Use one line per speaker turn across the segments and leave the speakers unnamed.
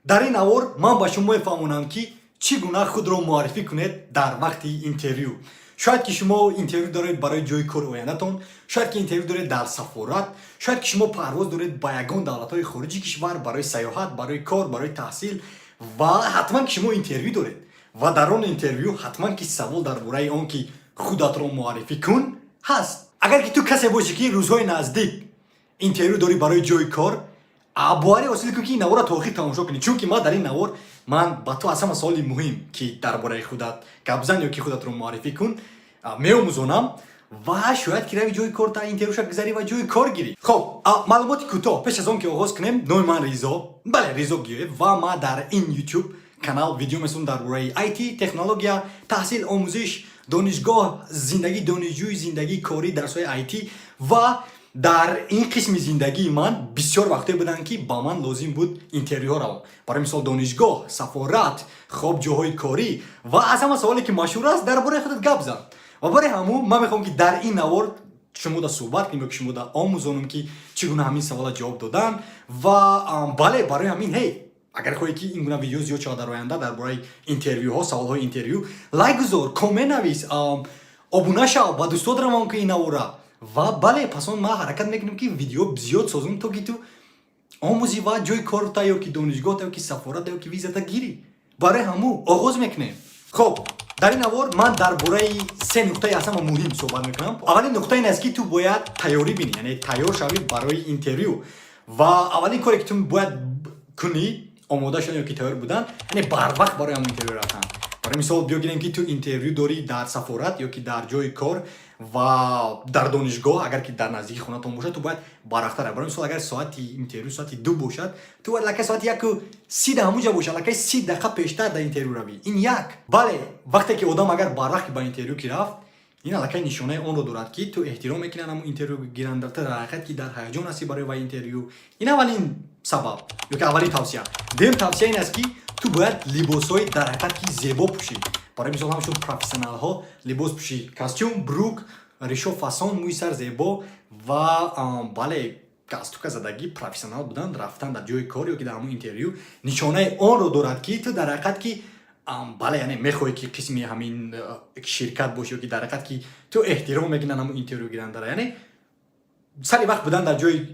Дар ин навор ман ба шумо мефаҳмонам, ки чӣ гуна худро муаррифӣ кунед дар вақти интервю. Шояд ки шумо интервю доред барои ҷои кори ояндатон, шояд ки интервю доред дар сафорат, шояд ки шумо парвоз доред ба ягон давлатҳои хориҷи кишвар барои сайёҳат, барои кор, барои таҳсил, ва ҳатман ки шумо интервю доред ва дар он интервю ҳатман ки савол дар бораи он ки худатро муаррифӣ кун ҳаст. Агар ки ту касе бошӣ, ки рӯзҳои наздик интервю дорӣ барои ҷои кор, боварӣ ҳосил кун, ки ин наворро то охир тамошо кунӣ, чунки ман дар ин навор ман ба ту аз ҳама саволи муҳим, ки дар бораи худат гап зан ё ки худатро муаррифӣ кун, меомӯзонам ва шояд ки рави ҷои кор та интервюша гузарӣ ва ҷои кор гирӣ. Хоб, маълумоти кӯтоҳ пеш аз он ки оғоз кунем. Номи ман Ризо, бале, Ризо Гиёев, ва ман дар ин YouTube канал видео месозам дар бораи IT, технология, таҳсил, омӯзиш, донишгоҳ, зиндагии донишҷӯй, зиндагии корӣ, дарсҳои IT. Ва дар ин қисми зиндагии ман бисёр вақтҳое буданд, ки ба ман лозим буд интервюҳо равам, барои мисол донишгоҳ, сафорат, хоб, ҷоҳои корӣ. Ва аз ҳама саволе ки машҳур аст: «Дар бораи худат гап зан». Ва барои ҳамун ман мехоҳам, ки дар ин навор шумода суҳбат кунем ё ки шумода омӯзонам, ки чӣ гуна ҳамин савола ҷавоб додан. Ва бале, барои ҳамин, ҳей, агар хоҳӣ, ки ин гуна видео зиёд шавад дар оянда дар бораи интервюҳо, саволҳои интервю, лайк гузор, коммент навис, обуна шав, ба дӯстот равон кун ин навора. Ва бале, пас он ман ҳаракат мекунем, ки видео зиёд созам, то ки ту омӯзӣ ва ҷои корта ё ки донишгоҳта ё ки сафората ё ки визата гирӣ. Барои ҳамун оғоз мекунем. Хоб, дар ин навор ман дар бораи се нуқтаи аз ҳама муҳим суҳбат мекунам. Аввалин нуқта ин аст, ки ту бояд тайёрӣ бинӣ, яъне тайёр шавӣ барои интервю. Ва аввалин коре, ки ту бояд кунӣ, омода шудан ё ки тайёр будан, яъне барвақт барои ҳамон интервю рафтан. Барои мисол, биё гирем, ки ту интервю дорӣ дар сафорат ё ки дар ҷои кор ва дар донишгоҳ. Агар ки дар наздики хонатон бошад, ту бояд барвақттар. Барои мисол, агар соати интервю соати 2 бошад, ту бояд аллакай соати 1:30 да ҳамунҷа бошад, аллакай 30 дақиқа пештар дар интервю равӣ. Ин як. Бале, вақте ки одам агар барвақт ба интервю ки рафт, ин аллакай нишонаи онро дорад, ки ту эҳтиром мекунӣ ҳамун интервю гиранда, ту дар ҳақиқат ки дар ҳаяҷон ҳастӣ барои вай интервю. Ин аввалин сабаб ё ки аввалин тавсия. Дуюм тавсия ин аст, ки ту бояд либосҳои дар ҳақиқат ки зебо пӯшӣ. Барои мисол, ҳамчун профессионалҳо либос пӯшӣ: костюм, брюк, ришо фасон, мӯи сар зебо ва бале, галстука задагӣ, профессионал будан. Рафтан дар ҷои кор ё ки дар ҳамун интервю нишонаи онро дорад, ки ту дар ҳақиқат ки бале, яъне мехоҳӣ, ки қисми ҳамин ширкат бошӣ ё ки дар ҳақиқат ки ту эҳтиром мекунанд ҳамун интервю гирандара. Яъне сари вақт будан дар ҷои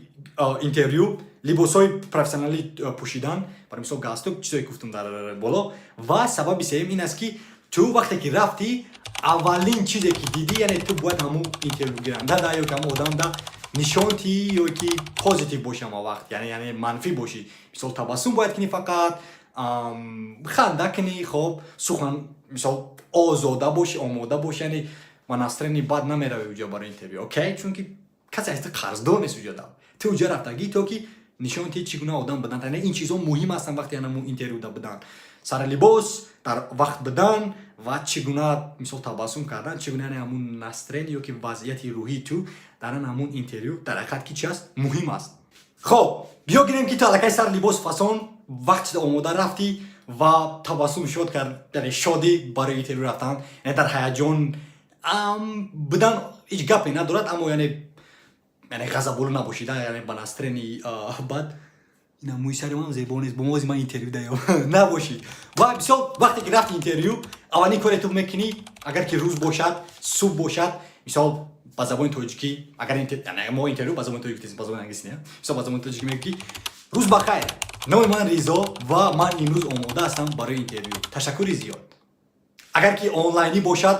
интервю, либосҳои профессионалӣ пӯшидан, барои мисол галстук, чизое гуфтум дар боло. Ва сабаби сеюм ин аст, ки ту вақте ки рафтӣ, аввалин чизе ки дидӣ, яъне ту бояд ҳамун интервюгиранда да ё ки ҳамун одам да нишон тиҳӣ ё ки позитив бошӣ ҳама вақт, яъне манфӣ бошӣ. Мисол, табассум бояд кунӣ, фақат ханда кунӣ, хоб, сухан, мисол, озода бошӣ, омода бошӣ, яъне ба настроение бад намеравӣ уҷа барои интервю, окей? Чунки касе аз ту қарздор нест уҷа. Да ту уҷа рафтагӣ, то ки нишон тиҳӣ чӣ гуна одам будан. Яъне ин чизҳо муҳим ҳастанд вақте ҳамун интервюда будан: сари либос, дар вақт будан ва чӣ гуна, мисол, табассум кардан, чӣ гуна, яъне ҳамун настроение ё ки вазъияти рӯҳии ту дар ҳамун интервю дар ҳақиқат ки чи аст, муҳим аст. Хоб, биё гирем, ки ту аллакай сар либос фасон, вақт омода рафтӣ ва табассум шод кард, яъне шодӣ барои интервю рафтан. Яъне дар ҳаяҷон будан ҳеҷ гапе надорад, аммо яъне ғазаболу набошида, яъне ба настроение бад, ина мӯи сари ман зебо нест, бо мози ман интервю даём набошӣ. Ва бисёр вақте ки рафти интервю, аввалин коре ту мекунӣ, агар ки рӯз бошад, субҳ бошад, мисол, ба забони тоҷикӣ, агар мо интервю ба забони тоҷикӣ, ба забони англисӣ не, мисол, ба забони тоҷикӣ мегӯӣ, ки «Рӯз бахайр, номи ман Ризо ва ман имрӯз омода ҳастам барои интервю, ташаккури зиёд». Агар ки онлайнӣ бошад,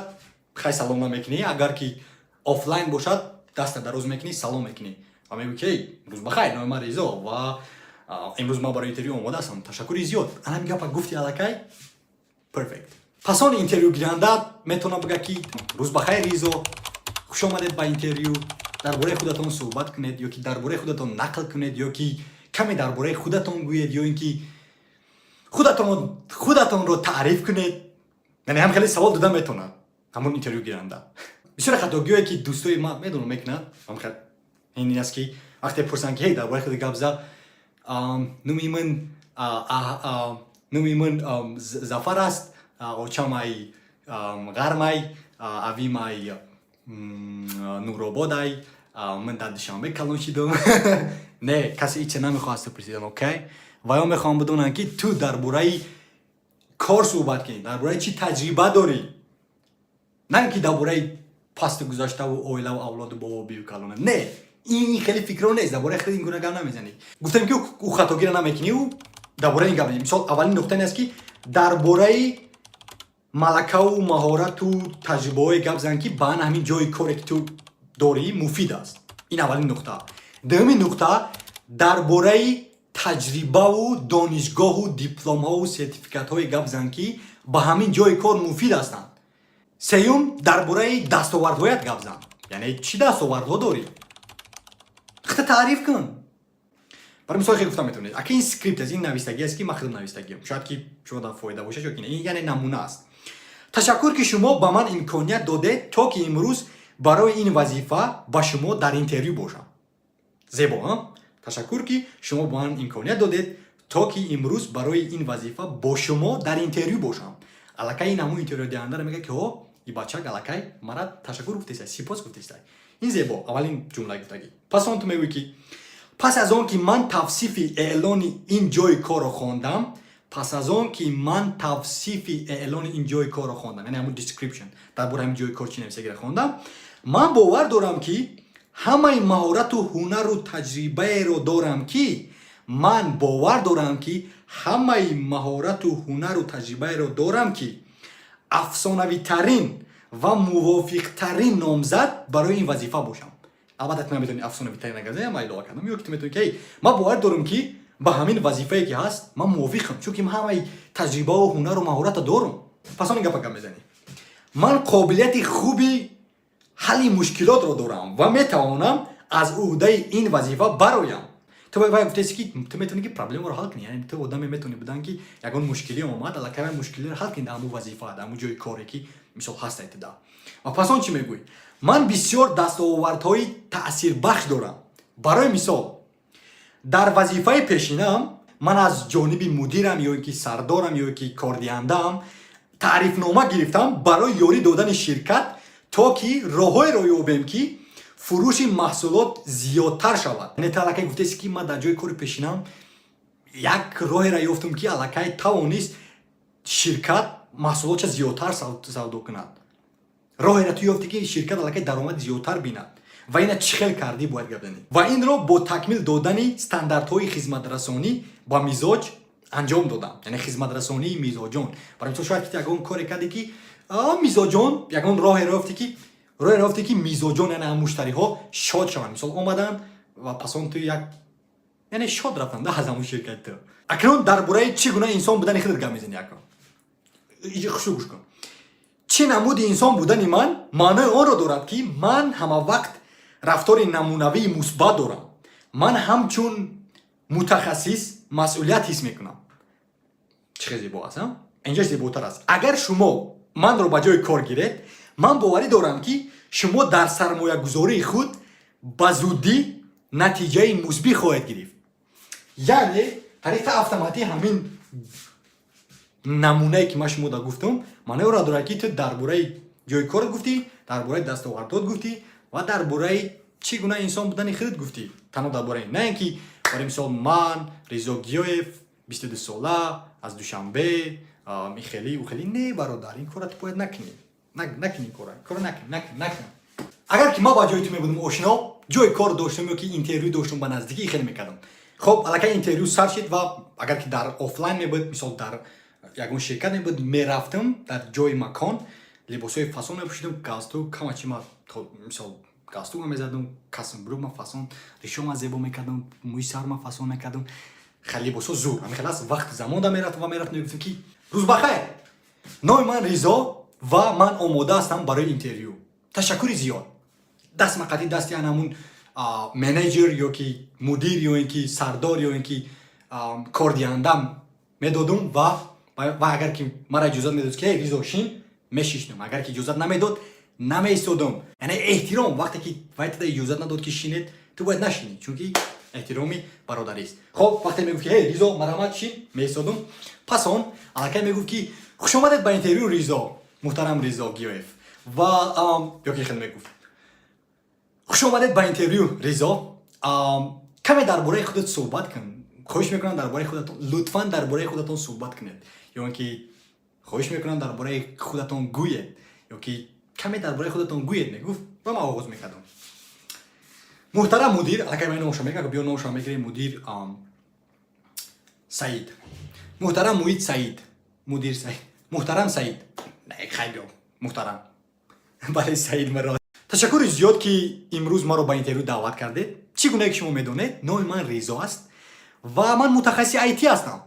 хай, салом намекунӣ. Агар ки офлайн бошад, даста дароз мекунӣ, салом мекунӣ ва мегӯӣ, ки «Рӯз бахайр, номи ман Ризо ва имрӯз ман барои интервю омода ҳастам, ташаккури зиёд». Ана гапа гуфти, аллакай perfect. Пас он интервюгиранда метавонад бигӯяд, ки «Рӯз бахайр, Ризо, хуш омадед ба интервю, дар бораи худатон суҳбат кунед» ё ки «Дар бораи худатон нақл кунед» ё ки «Каме дар бораи худатон гӯед» ё ин ки «Худатонро таъриф кунед». Яъне ҳам хеле савол дода метавонад ҳамон интервюгиранда. Бисёре хатогиҳое, ки дӯстои ман медонам мекунад, ин аст, ки вақте пурсанд, ки «Ҳей, дар бораи худ гап зад», «Номи ман Зафар аст, очамай Ғармай, авимай Нурободай, ман дар Душанбе калон шидам». Не, касе ича намехоҳад пурсидан, окей? Ва ё мехоҳам бидонанд, ки ту дар бораи кор суҳбат кунӣ, дар бораи чӣ таҷриба дорӣ, на ин ки дар бораи пасту гузаштаву оилаву авлоду бобо бию калона. Не, ин хеле фикрро нест, дар бораи хеле ин гуна гап намезанӣ. Гуфтем, ки ӯ хатогиро намекунӣ, ӯ дар бораи ин гап. Мисол, аввалин нуқта ин аст, ки дар бораи малакаву маҳорату таҷрибаҳое гап зан, ки ба ҳамин ҷои коре, ки ту дорӣ, муфид аст. Ин аввалин нуқта. Дуюмин нуқта: дар бораи таҷрибаву донишгоҳу дипломҳову сертификатҳое гап зан, ки ба ҳамин ҷои кор муфид ҳастанд. Сеюм, дар бораи дастовардҳоят гап зан, яъне чӣ дастовардҳо дорӣ, худта таъриф кун. Барои мисол, хеле гуфта метавонед: ака, ин скрипт аст, ин навистагӣ аст, ки ман худам навистагиам, шояд ки шумо дар фоида бошад ё ки не. Ин яъне намуна аст. Ташаккур, ки шумо ба ман имконият додед, то ки имрӯз барои ин вазифа ба шумо дар интервю бошам. Зебо, а? Ташаккур, ки шумо ба ман имконият додед, то ки имрӯз барои ин вазифа бо шумо дар интервю бошам. Аллакай ин ҳамун интервюдиҳандаро мегӯяд, ки ҳо, и бачак аллакай мара ташаккур гуфтеста, сипос гуфтеста. Ин зебо, аввалин ҷумла гуфтагӣ. Пас он ту мегӯӣ, ки пас аз он ки ман тавсифи эълони ин ҷои корро хондам, пас аз он ки ман тавсифи эълони ин ҷои корро хондам, яъне ҳамун description, дар бораи ҳамин ҷои кор чӣ нависагиро хондам, ман бовар дорам, ки ҳамаи маҳорату ҳунару таҷрибаеро дорам ки, ман бовар дорам, ки ҳамаи маҳорату ҳунару таҷрибаеро дорам, ки афсонавитарин ва мувофиқтарин номзад барои ин вазифа бошам. Албатта, ту наметавонӣ афсонавитарин агар ман илова кардам, ё ки ту метавонӣ, ки ман бовар дорам, ки ба ҳамин вазифае, ки ҳаст, ман мувофиқам, чунки ман ҳамаи таҷрибаву ҳунару маҳората дорам. Пас он гапа гап мезанӣ: ман қобилияти хуби ҳалли мушкилотро дорам ва метавонам аз уҳдаи ин вазифа бароям. Ту вай гуфтаси, ки ту метавонӣ, ки проблемаро ҳал кунӣ, яъне ту одаме метавонӣ будан, ки ягон мушкилӣ омад, аллакай вай мушкилиро ҳал кунӣ дар ҳамун вазифа, дар ҳамун ҷои коре, ки мисол ҳастай туда. Ва пас он чӣ мегӯӣ? Ман бисёр дастовардҳои таъсирбахш дорам. Барои мисол, дар вазифаи пешинаам ман аз ҷониби мудирам ё ки сардорам ё ки кордиҳандаам таърифнома гирифтам барои ёрӣ додани ширкат, то ки роҳҳоеро ёбем, ки фурӯши маҳсулот зиёдтар шавад. Яъне ту аллакай гуфтеси, ки ман дар ҷои кори пешинам як роҳеро ёфтам, ки аллакай тавонист ширкат маҳсулотша зиёдтар савдо кунад. Роҳеро ту ёфтӣ, ки ширкат аллакай даромади зиёдтар бинад. Ва ина чӣ хел кардӣ, бояд гап занӣ. Ва инро бо такмил додани стандартҳои хизматрасонӣ ба мизоҷ анҷом додам. Яъне хизматрасонии мизоҷон. Барои мисол, шояд ки ягон коре кардӣ, ки мизоҷон, ягон роҳеро ёфтӣ, ки мизоҷон, яъне муштариҳо шод шаванд. Мисол, омаданд ва пас он ту як, яъне шод рафтанд аз ҳамун ширкати ту. Акнун дар бораи чӣ гуна инсон будани худат гап мезанӣ. Акнун иҷи хушу гӯш кун. Чӣ намуди инсон будани ман маънои онро дорад, ки ман ҳама вақт рафтори намунавии мусбат дорам. Ман ҳамчун мутахассис масъулият ҳис мекунам. Чӣ хел зебо аст, инҷа зеботар аст. Агар шумо манро ба ҷои кор гиред, ман боварӣ дорам, ки шумо дар сармоягузории худ ба зуддӣ натиҷаи мусбӣ хоҳед гирифт. Яъне тариқи автоматӣ ҳамин намунае, ки ман шумо да гуфтам, маънои онро дорад, ки ту дар бораи ҷои корат гуфтӣ, дар бораи дастовардҳот гуфтӣ ва дар бораи чӣ гуна инсон будани худат гуфтӣ. Танҳо дар бораи, на ин ки барои мисол, ман Ризо Гиёев, 22 сола, аз Душанбе, ихелӣ, ухелӣ. Не, бародар, ин кора ту бояд накунӣ, накунӣ кора, кора накун, накун, накун. Агар ки ман ба ҷои ту мебудам, ошино, ҷои кор доштам ё ки интервю доштам, ба наздикӣ хеле мекардам. Хоб, аллакай интервю сар шид ва агар ки дар офлайн мебуд, мисол, дар ягон ширкат мебуд, мерафтам дар ҷои макон, либосҳои фасон мепӯшидам, галстук, ҳама чи ма, мисол, галстукма мезадам, костюм-брюкма фасон, ришома зебо мекардам, мӯи сарма фасон мекардам. Хеле либосҳо зур ҳамин хел аст. Вақти замон да мерафтам ва мерафтам, мегуфтам, ки рӯз бахайр, номи ман Ризо ва ман омода ҳастам барои интервю. Ташаккури зиёд. Даст мақати дасти ан ҳамун менеҷер ё ки мудир ё ин ки сардор ё ин ки кордиҳандам медодум ва агар ки мара иҷозат медод, ки «Ризо, шин», мешиштам. Агар ки иҷозат намедод, намеистодам. Яъне эҳтиром. Вақте ки вай туда иҷозат надод, ки шинед, ту бояд нашинӣ, чунки эҳтироми бародарист. Хоб, вақте мегуфт, ки «Ҳей, Ризо, марҳамат, шин», меистодум. Пас он аллакай мегуфт, ки «Хуш омадед ба интервю, Ризо, муҳтарам Ризо Гиёев», ва ё ки хел мегуфт: «Хуш омадед ба интервю, Ризо. Каме дар бораи худат суҳбат кун». Хоҳиш мекунам, дар бораи худатон, лутфан дар бораи худатон суҳбат кунед, ё он ки хоҳиш мекунам, дар бораи худатон гӯед, ё ки каме дар бораи худатон гӯед, мегуфт ва ман оғоз мекардам. Муҳтарам мудир, аллакай ман номашро мегӯям, биё номашро мегирем, мудир Саид, муҳтарам муид Саид, мудир Саид, муҳтарам Саид, хай биё, муҳтарам, бале, Саид маро. Ташаккури зиёд, ки имрӯз маро ба интервю даъват кардед. Чӣ гунае ки шумо медонед, номи ман Ризо аст ва ман мутахассиси IT ҳастам.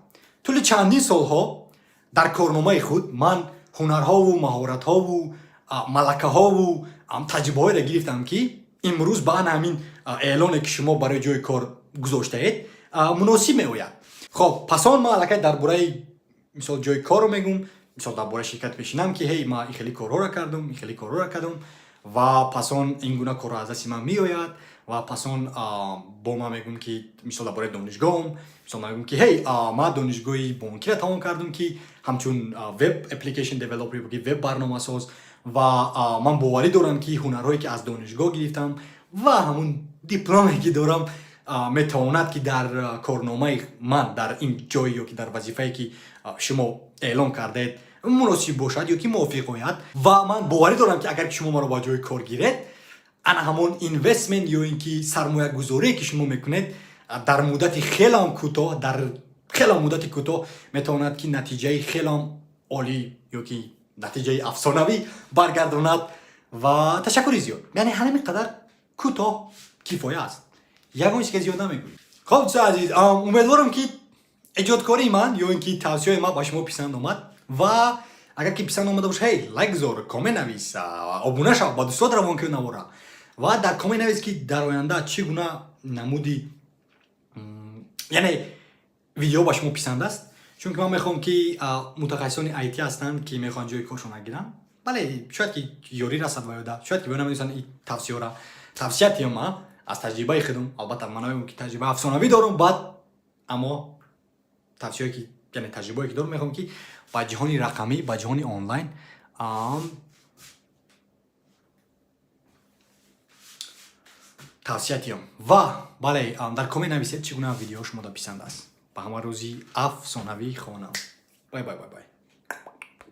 Тӯли чандин солҳо дар корномаи худ ман ҳунарҳову маҳоратҳову малакаҳову таҷрибаҳоеро гирифтам, ки имрӯз ба ана ҳамин эълоне, ки шумо барои ҷои кор гузоштаед, муносиб меояд. Хоб, пас он ман аллакай дар бораи, мисол, ҷои корро мегӯм, мисол, дар бораи ширкат пешинам, ки ҳей, ман ин хеле корҳоро кардум, ин хеле корҳоро кардум ва пас он ин гуна корҳо аз дасти ман меояд. Ва пас он бо ман мегӯм, ки, мисол, дар бораи донишгоҳам, мисол, ман мегӯм, ки ҳей, ман донишгоҳи бонкиро тамом кардум, ки ҳамчун web application developer, ки веб барномасоз, ва ман боварӣ дорам, ки ҳунарҳое, ки аз донишгоҳ гирифтам, ва ҳамун дипломе, ки дорам, метавонад, ки дар корномаи ман дар ин ҷой ё ки дар вазифае, ки шумо эълон кардаед, муносиб бошад ё ки мувофиқ ояд. Ва ман боварӣ дорам, ки агар ки шумо маро ба ҷои кор гиред, ана ҳамон investment ё ин ки сармоягузорие, ки шумо мекунед, дар муддати хелам кӯтоҳ, дар хелам муддати кӯтоҳ метавонад, ки натиҷаи хелам олӣ ё ки натиҷаи афсонавӣ баргардонад. Ва ташаккури зиёд. Яъне ҳамин қадар кӯтоҳ кифоя аст, ягон чиз зиёд намегӯӣ. Хоб, дӯстони азиз, умедворам, ки эҷодкории ман ё ин ки тавсияи ман ба шумо писанд омад. Ва агар ки писанд омада бошад, ҳей, лайк гузор, коммент навис, обуна шав, ба дӯстот равон кун навора ва дар коммент навис, ки дар оянда чӣ гуна намуди, яъне видео ба шумо писанд аст, чунки ман мехоҳам, ки мутахассисони IT ҳастанд, ки мехоҳанд ҷои коршон гиранд, бале, шояд ки ёрӣ расад ва ёда, шояд ки намедонистанд ин тавсияро. Тавсия тиём аз таҷрибаи худам. Албатта, ман намегӯям, ки таҷрибаи афсонавӣ дорам баъд, аммо тавсияе, ки, яъне таҷрибае, ки дорам, мехоҳам, ки ба ҷаҳони рақамӣ, ба ҷаҳони онлайн тавсия тиём. Ва бале, дар коммент нависед, чӣ гуна видео шумода писанд аст. Ба ҳама рӯзи афсонавӣ хонам. Bye, bye, bye, bye.